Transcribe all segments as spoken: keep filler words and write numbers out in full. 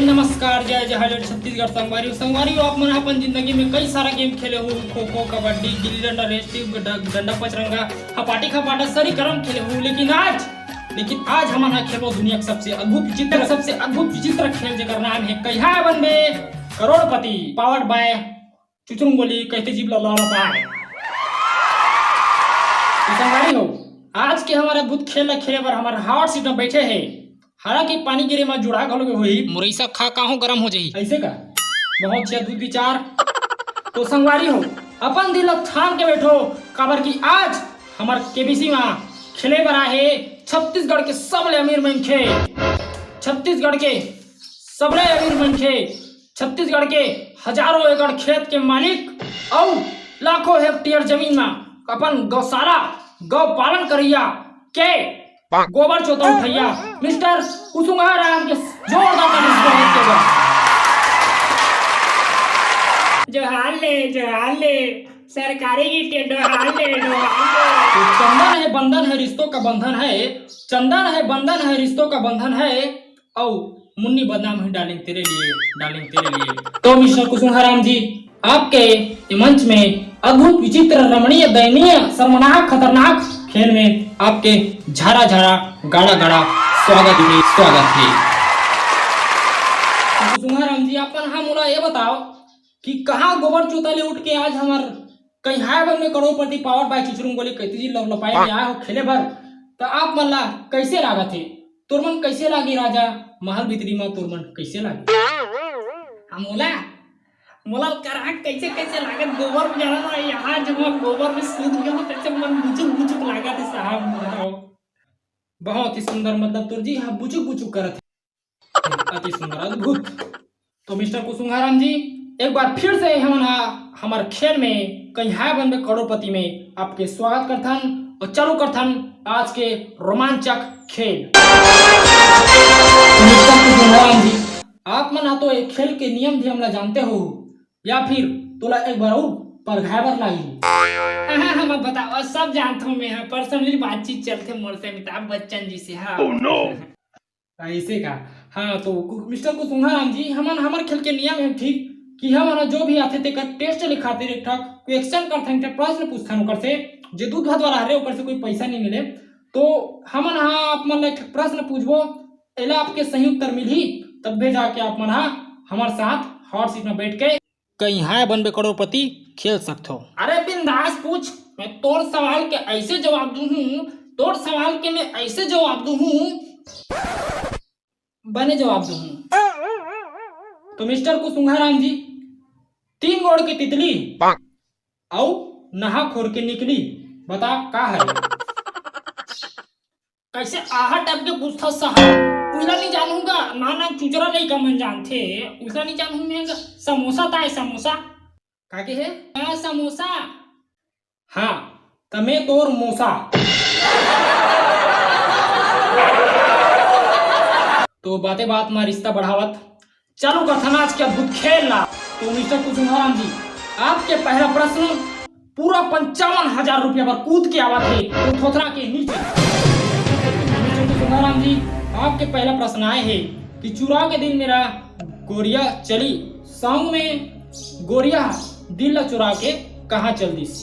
नमस्कार, जय जय हालेट छत्तीसगढ़। संगवारी हो, संगवारी हो, आप मन अपन जिंदगी में कई सारा गेम खेले हो, खो खो, कबड्डी, गिल्ली डंडा, रेस टीम, ड-, डंडा पचरंगा, हपाटी खपाटा, सरी करम खेले हो, लेकिन आज, लेकिन आज हमन ह खेलबो दुनिया के सबसे अद्भुत विचित्र, सबसे अद्भुत विचित्र खेल, जेकर नाम है कहिया बनबे करोड़पति, powered by चुचुरुंग गोली, कहते जीभ ला लौड़ा पाए। तो संगवारी हो, आज के हमर अद्भुत खेल ला खेले बर हमर hot seat में बैठे हे। हालांकि पानी गिरे म जुड़ा घलो के होही। मुरई साग खा काहू गरम हो जाही। ऐसे का? बहुत ही अद्भुत विचार। तो संगवारी हो, अपन दिल ला थाम के बैठो, काबर कि आज हमर केबीसी म खेले बर आए हे छत्तीसगढ़ के सबले अमीर मनखे, छत्तीसगढ़ के सबले अमीर मनखे, छत्तीसगढ़ के हजारों एकड़ खेत के मालिक अउ लाखों हेक्टेयर जमीन म अपन गौशाला, गौ पालन करइया के गोबर चोता उठैया मिस्टर कुसुंगा राम के जोरदार ताली से स्वागत करबो। जोहार ले, जोहार ले, सरकारी की टेंडो हार ले, जोहार ले। तो चंदन है, बंधन है, रिश्तों का बंधन है। चंदन है, बंधन है, रिश्तों का बंधन है। अउ मुन्नी बदनाम है, डार्लिंग तेरे लिए, डार्लिंग तेरे लिए। तो मिस्टर कुसुंगा राम जी, आपके ये मंच में अद्भुत, विचित्र, रमणीय, दयनीय, शर्मनाक, खतरनाक खेल में आपके झारा झारा, गाड़ा गाड़ा स्वागत है, स्वागत है। कुसुंगा राम जी, आप मन हा मोला ये बताओ कि कहाँ गोबर चोता ले उठ के आज हमर कहिया बनबे करोड़पति, powered by चुचुरुंग गोली, कहते जीभ ला लौड़ा पाए में आए हो खेले बर। त आप मन ला कैसे लागत हे? तोर मन कैसे लागे राजा? महल भीतरी म तोर मन कैसे लागे? हम मोला, मोला करा कैसे कैसे लागत गोबर में जाना ना, यहाँ जब मैं गोबर में सूत गया हूँ, तब से मन बुचुक बुचुक लागत हे साहब मोला। बहुत ही सुंदर, मतलब तोर जी ह बुचुक बुचुक करत हे। अति सुंदर, अद्भुत। तो मिस्टर कुसुंगाराम जी, एक बार फिर से हमन हा हमर खेल में कहिया बनबे करोड़पति में आपके स्वागत करथन और चालू करथन आज के रोमांचक खेल। तो मिस्टर कुसुंगाराम जी, आप मन हा तो एक खेल के नियम धियम ला जानते हो, या फिर तोला एक बार अउ परघाय बर लागही? हाँ, हाँ, मैं बताओ, सब जानत हूँ मैं, हाँ, personally बातचीत चलथे मोर से अमिताभ बच्चन जी से, हाँ। Oh no! ऐसे का? हाँ, तो कु-, मिस्टर कुसुंगाराम जी, हमन, हमर खेल के नियम हे ठीक कि हमन जो भी आथे तेकर test ले खातिर एक ठा question करथन, एक ठा प्रश्न पूछथन ओकर से, जे दूध भात वाला हरे ओकर से कोई पैसा नहीं मिले, तो हमन हा आप मन ला एक ठा प्रश्न पूछबो, एला आपके सही उत्तर मिलही, तब भी जाके आप मन हा हमर साथ hot seat में बैठ के कहिया बनबे करोड़पति खेल सकथो। अरे बिंदास पूछ, मैं तोर सवाल के ऐसे जवाब दूहूं, तोर सवाल के मैं ऐसे जवाब दूहूं, बने जवाब दूहूं। तो मिस्टर कुसुंगाराम जी, तीन गोड़ के तितली अउ नहा खोर के निकली, बता का हरे? कैसे आहा type के पूछथस साहब? उइला नहीं जानहूं गा, ना, ना, चुचरा लइका मन जानथे, उइला नहीं जानहूं मैं गा। समोसा ताय, समोसा। का के हे? हाँ, समोसा। हाँ, त मैं तोर मोसा। तो बाते बात मा रिश्ता बढ़ावत चालू करथन आज के अद्भुत खेल ला। तो मिस्टर कुसुंगाराम जी, आपके पहला प्रश्न पूरा पंचावन हजार रुपया बर कूद के आवत हे, तो थोथरा के नीचे। मिस्टर कुसुंगाराम जी, आपके पहला प्रश्न आए हे कि चुरा के दिल मेरा गोरिया चली, song में गोरिया दिल ला चुरा के कहाँ चल दिस?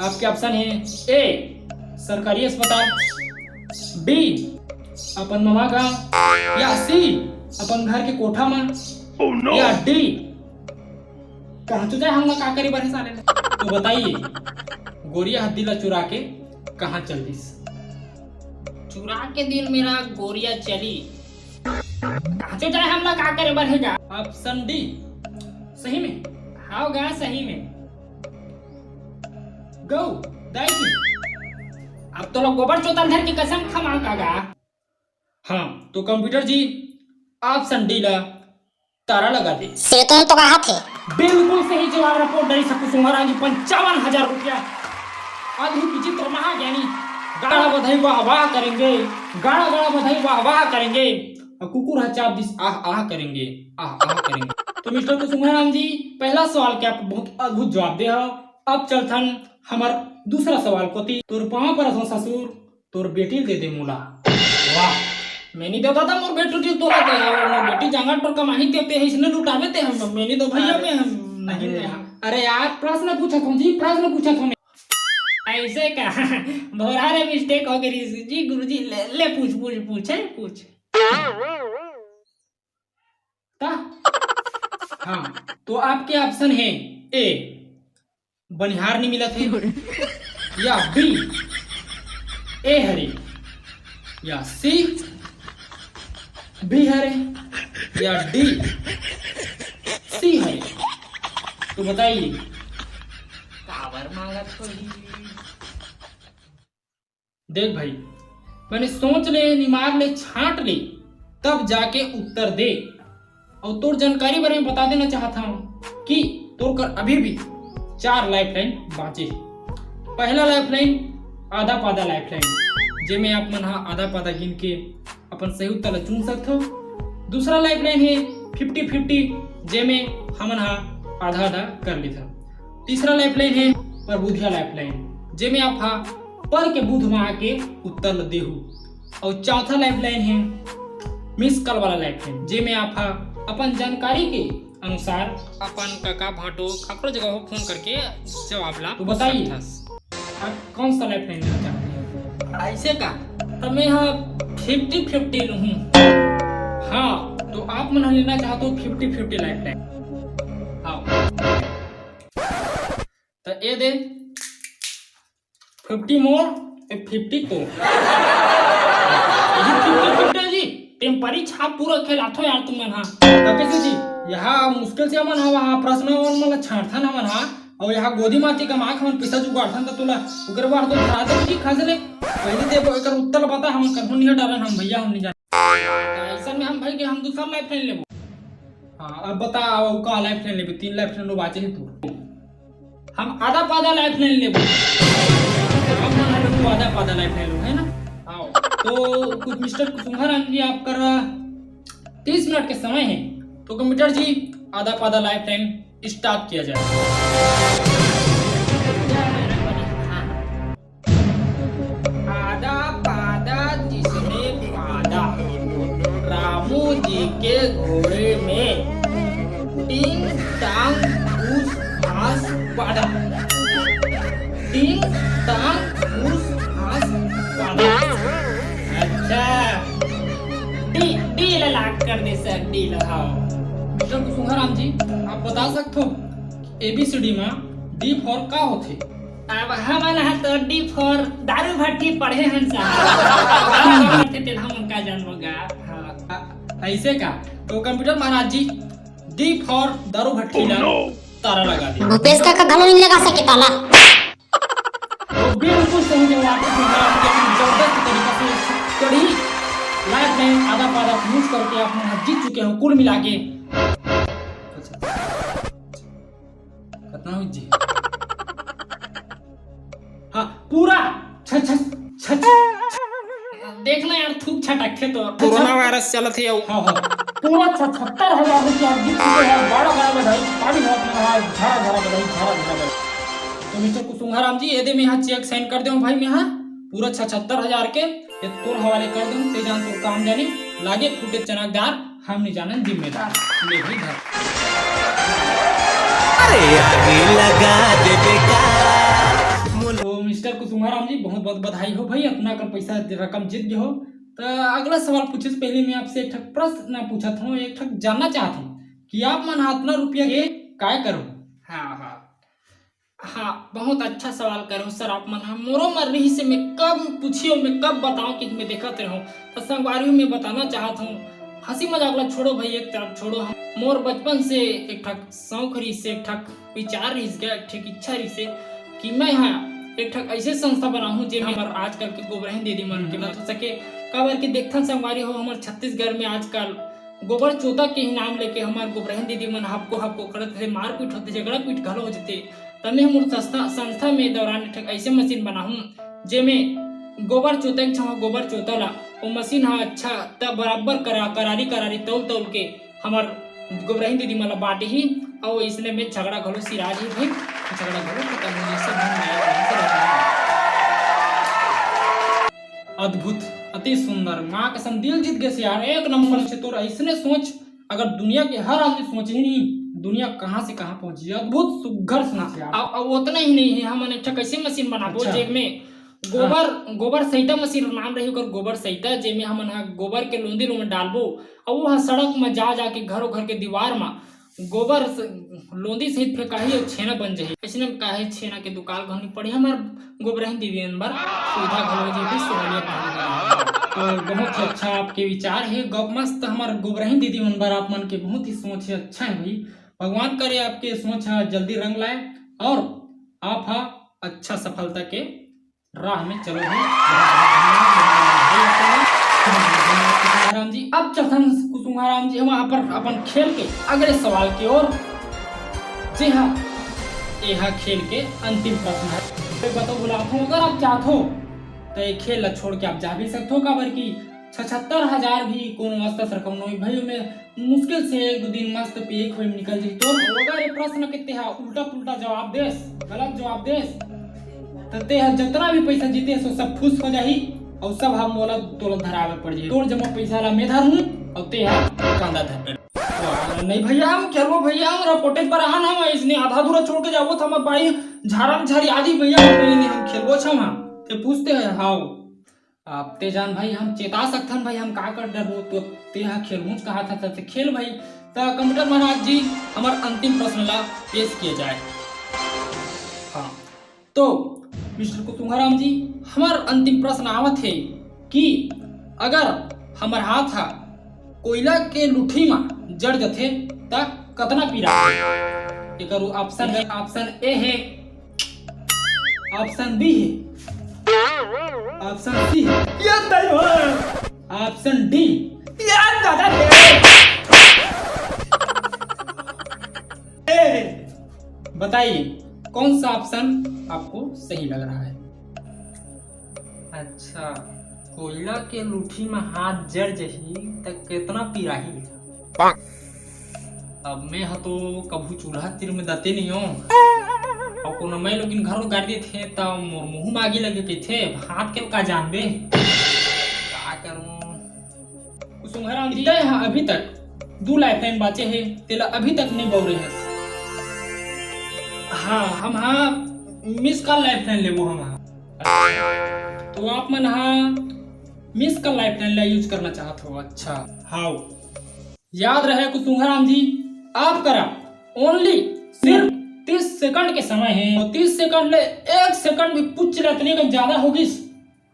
आपके option हे, A, सरकारी अस्पताल, B, अपन ममा गांव, या C, अपन घर के कोठा मा, Oh no! या D, कहाँ तो जाए हमला का करे बर हे साले ला। तो बताइए, गोरिया ह दिल ला चुरा के कहाँ चल दिस? चुरा के दिल मेरा गोरिया चली, कहाँ तो जाए हमला का करे बर हे गा? Option D, सही में? हाँ गा, सही में। गऊ, दाई की। अब तो लोग गोबर चोतन धर की कसम खमा का गा। हाँ, तो computer जी, option D ला तारा लगा दे। सेतुन तो कहा थे। बिल्कुल सही जवाब, report डरी सकू सुंगाराम जी, पंचावन हजार रुपया। अद्भुत विचित्र महाज्ञानी, गाड़ा बधाई वाह वाह करेंगे, गाड़ा गाड़ा बधाई वाह वाह करेंगे, और कुकुर ह चाप दिस आह आह करेंगे, आह आह करेंगे। तो मिस्टर कुसुंगाराम जी, पहला सवाल के आप बहुत अद्भुत जवाब दे हो। अब चलथन हमर दूसरा सवाल कोती। तोर पाँव परत हों ससुर, तोर बेटी ल दे दे मोला। वाह, मैं नहीं देता था मोर बेटी जी तोला के, मोर बेटी जांगर टोर कमाही देते है, इसने लुटावे ते हम, मैं नहीं दो भैया, अरे, मैं हम नहीं अरे, दे। अरे यार, प्रश्न पूछत हूँ जी, प्रश्न पूछत हूँ। ऐसे का? भोरा रे, मिस्टेक हो गई जी गुरुजी। ले, ले पूछ, पूछ, पूछ, है, पूछ। ता? हाँ, तो आपके ऑप्शन है, ए, बनिहार नहीं मिलत है, या बी, ए हरे, या सी, बी हरे, या डी, सी हरे। तो बताइए, काबर मांगत होही? देख भाई, मैंने सोच ले, निमार ले, छांट ले, तब जाके उत्तर दे। और तोर जानकारी बारे में बता देना चाहत हूँ कि तोर कर अभी भी चार लाइफलाइन बाँचे हे। पहला लाइफलाइन आधा पादा लाइफलाइन, जेमे आप मन हा आधा पादा गिन के अपन सही उत्तर ला चुन सकथो। दूसरा लाइफलाइन हे फिफ्टी फिफ्टी, जेमे हमन हा आधा आधा कर लेथन। तीसरा लाइफलाइन हे प्रबुधिया लाइफलाइन, जेमे आप हा पर के बुध मा आके उत्तर ल देहू। और चौथा लाइफलाइन हे मिस कॉल वाला लाइफलाइन, जेमे आप हा अपन जानकारी के अनुसार अपन काका भांटो काकरो जगह हो फोन करके जवाब ला तो पूछ बताइए, सकथस। आप कौन सा लाइफलाइन लेना चाहते हैं? ऐसे का? तो मैं हा फिफ्टी फिफ्टी लूँ। हाँ, तो आप मन लेना चाहते हो फिफ्टी फिफ्टी लाइफलाइन? हाँ, तो ये दे फिफ्टी मोर, ए फिफ्टी तो। ये फिफ्टी फिफ्टी जी, टेम्परी छाप पूरा खेलाथो यार तुम मन हा। तो कैसे जी, यहाँ मुश्किल से हमन हवा हा, प्रश्न और मन ला छांटथन हमन हा, और यहाँ गोदी माती कमा के हमन पैसा जुगाड़थन, तो तोला ओकर बाद तो धरा दे जी खस ले। पहले दे वो एकर उत्तर बता, हमन कन्हू नहीं डारन हम भैया, हम नहीं जान। तो ऐसा में हम भाई के हम दूसरा लाइफलाइन लेबो। हाँ, अब बता, अब का लाइफलाइन लेबे? तीन लाइफलाइन बाँचे हे तोर। हम आधा पादा लाइफलाइन लेबो। हम ना लेबो, आधा पादा लाइफलाइन लेबो, है ना? आओ। तो कुछ मिस्टर कुसुम्भा राम जी, आपका तीस मिनट के समय है, तो कंप्यूटर जी आधा पादा लाइफलाइन स्टार्ट किया जाए। आधा पादा जिसने पादा, रामू जी के घोड़े में टिंग टांग घूस घास पादा, टिंग टांग घूस घास पादा। अच्छा, डी, डी ला लॉक कर दे सर, डी ला। हाँ। मिस्टर कुसुम्भा राम जी, आप बता सकथो एबीसीडी में डी फॉर का होथे? अब हमन ह तो डी फॉर दारू भट्टी पढ़े हन साहब। का होथे तेला हमन का जानबो गा? हाँ। ऐसे का? तो कंप्यूटर महाराज जी, डी फॉर दारू भट्टी ला ताला लगा दे। भूपेश काका घलो नहीं लगा सके ताला। तो बिल्कुल सही जवाब है, आपके जबरदस्त तरीका से कड़ी लाइफ में आधा पादा यूज करके आप मन जीत चुके हो कुल मिला के। कितना हो जी? हाँ, पूरा छ, छ, छ, छ। देखना यार, थूक छटकथे तो। कोरोना वायरस चलत हे अउ। हाँ, हाँ। पूरा छहत्तर हजार रुपया जीत चुके हैं। बड़ा, बड़ा बधाई, ताली बजाओ अपना, हाँ, झाड़ा, झाड़ा बधाई, झाड़ा, झाड़ा बधाई। तो मिस्टर कुसुम्भा राम जी, ये दे मैं यहाँ चेक साइन कर दे भाई, मैं यहाँ पूरा छहत्तर हजार के ये तोर हवाले कर दे, ते जान तोर काम जानी, लागे फूटे चनकदार, हम नहीं जानन जिम्मेदार। ले भाई घर। अरे आगे लगा दे बेटा। तो मिस्टर कुसुम्भा राम जी, बहुत बहुत बधाई हो भाई, इतना कर पैसा रकम जीत गए हो। तो अगला सवाल पूछे से पहले मैं आपसे एक ठक प्रश्न पूछत हूँ, एक ठक जानना चाहत हूँ कि आप मन इतना रुपया के काय करो? हाँ, हाँ। हाँ, बहुत अच्छा सवाल करो सर आप मन ह। मोरो मन रही से मैं कब पूछियो, मैं कब बताऊं कि मैं देखत रहूं। तो संगवारी हो, मैं बताना चाहत हूँ, हंसी मजाक ला छोड़ो भाई, एक तरफ छोड़ो। हम, मोर बचपन से एक ठक शौक रहिस से, एक ठक विचार रहिस गा, एक ठक इच्छा रहिस से कि मैं हा एक ठक ऐसे संस्था बनाहूँ, जेमे हमर आजकल के गोबरहिन दीदी मन के मदद हो सके। काबर के देखथन संगवारी हो, हमर छत्तीसगढ़ में आजकल गोबर चोता के ही नाम लेके हमर गोबरहिन दीदी मन हपको हपको करत हे, मारपीट होथे, झगड़ा पीट घलो हो जथे। तमे हमर संस्था, संस्था में दौरान एक ठक ऐसे मशीन बनाहूँ, जेमे गोबर चोता एक छांव गोबर चोता ला, वो मशीन हा अच्छा त बराबर करा, करारी करारी तौल तौल के हमर गोबरहिन दीदी मन ला बांटही, अउ इसने में झगड़ा घलो सिरा जही भाई, झगड़ा घलो खत्म हो जही, सब मन मया प्रेम से रहना। अद्भुत। अति सुंदर, माँ कसम दिल जीत गए यार, एक नंबर से। तोर ऐसने सोच अगर दुनिया के हर आदमी सोचे ही नहीं, दुनिया कहाँ से कहाँ पहुंची। अद्भुत सुघर सोच यार। अब उतना ही नहीं है, हमन एक ठा कैसे मशीन बनाबो, अच्छा। जेमे गोबर, हाँ। गोबर सहिता मशीन नाम रही ओकर, गोबर सहिता, जेमे हमन ह गोबर के लोंदी लोंदी डालबो, अउ वो ह सड़क में जा जाके घरों घर के दीवार में गोबर से लोंदी सहित फेंकाही अउ छेना बन जाही। अइसने में काहे छेना के दुकाल घलो नइ पड़ही, हमर गोबरहिन दीदी मन बर सुविधा घलो हो जाही, सहूलियत घलो हो जाही। तो बहुत ही अच्छा आपके विचार हे, गौ-, मस्त हमर गोबरहिन दीदी मन बर आप मन के बहुत ही सोच हे, अच्छा हे भाई। भगवान करे आपके सोच ह जल्दी रंग लाए और आप ह अच्छा सफलता के राह में चलो भाई। बहुत बहुत धन्यवाद, बहुत बहुत धन्यवाद कुसुम्हाराम जी। अब चलथन कुसुम्हाराम जी वहाँ पर अपन खेल के अगले सवाल की ओर, जी हाँ, यह खेल के अंतिम प्रश्न है। तो बताओ बुलात हो, अगर आप चाहत हो तो ये खेल ला छोड़ के आप जा भी सकते हो, काबर की छछत्तर हजार भी कोनो अस्ता से रकम नोई भाई, में मुश्किल से एक दो दिन मस्त पिए खोए में निकल जाही। तो अगर ये प्रश्न के तेहा उल्टा पुल्टा जवाब देस, गलत जवाब देस, त तेहा जतना भी पैसा जीते सो सब फुस हो जाही, अउ सब हम मोला तोला धरावे पड़ जाही। तोर जमा पैसा ला मैं धरहूं अउ तेहा कांदा धर। वाह, नहीं भैया, हम खेलबो भैया, हमरा पोटेज पर आन, हम इसने आधा अधूरा छोड़ के जाबो, त हमर बाई झारम झारी आदि भैया, नहीं, नहीं, हम खेलबो छम, हम ते पूछते हैं, हाव। अब ते जान भाई, हम चेता सकथन भाई, हम का कर डरबो, तो ते ह खेलहूंच कहा था, त खेल भाई। त कंप्यूटर महाराज जी, हमर अंतिम प्रश्न ला पेश किया जाए। हाँ, तो मिस्टर कुसुम्हाराम जी, हमर अंतिम प्रश्न आवत हे कि अगर हमर हाथ ह कोयला के लुठी म जड़ जथे, त कतना पीरा होथे? एकर ऑप्शन, ऑप्शन ए हे, ऑप्शन बी हे, ऑप्शन सी हे, या दाई हो, ऑप्शन डी, या दादा रे। ए, बताइए, कौन सा ऑप्शन आपको सही लग रहा है? अच्छा, कोयला के लुठी में हाथ जड़ जही त कितना पिराही? अब मैं ह तो कभू चूल्हा तीर में दते नहीं हो, अउ कोनो मैं लोगिन घर गाड़ देथे त मोर मुंह में आगी लगे कहिथे, हाथ के का जानबे, का करूं? कुसुम्हाराम जी, तय ह अभी तक दू लाइफलाइन बाचे हे, तेला अभी तक नहीं बौरे हस। हाँ, हम हाँ मिस कॉल लाइफलाइन लेबो हम हाँ। तो आप मन हाँ मिस कॉल लाइफलाइन ला यूज करना चाहत हो? अच्छा, हाव। याद रहे कुसुम्हाराम जी, आप करा ओनली सिर्फ तीस सेकंड के समय हे, अउ तीस सेकंड ले एक सेकंड भी पुछ लेतने का ज्यादा हो गिस,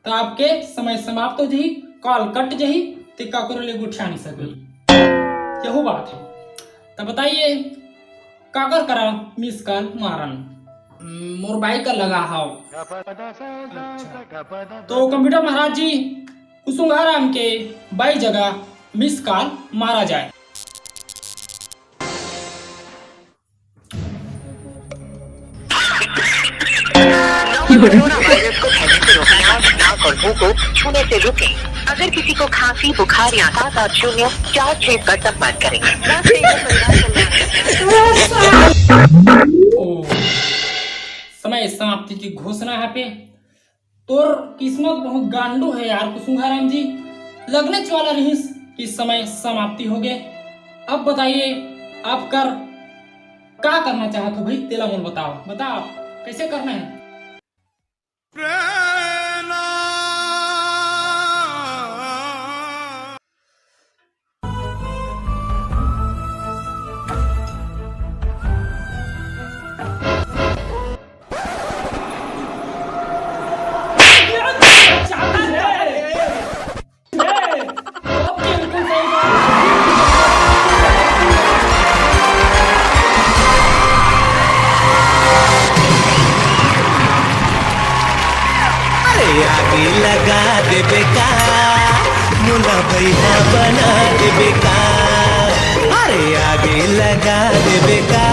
त आपके समय समाप्त हो जही, कॉल कट जही, ते काकरो ले गोठिया नहीं सकही। यहू बात हे। त बताइए, काकर करा मिस कॉल मारन? मोर बाई कर लगा हाव। अच्छा। तो कंप्यूटर महाराज जी, कुसुम्हाराम के बाई जगह मिस कॉल मारा जाए। कोरोना वायरस को फैलने से रोकने और नाक और मुंह को छूने से रोकें। अगर किसी को खांसी, बुखार या सात आठ शून्य चार छह पर संपर्क करें। ओ, समय समाप्ति की घोषणा है पे। तोर किस्मत बहुत गांडू है यार कुसुम्हाराम जी, लगनेच वाला रहिस कि समय समाप्ति हो गए। अब बताइए, आप कर का करना चाहत हो भाई, तेला मोल बताओ, बताओ कैसे करना है। अरे आगी लगा देबे का, मोला भैया बना देबे का। अरे आगी लगा देबे का,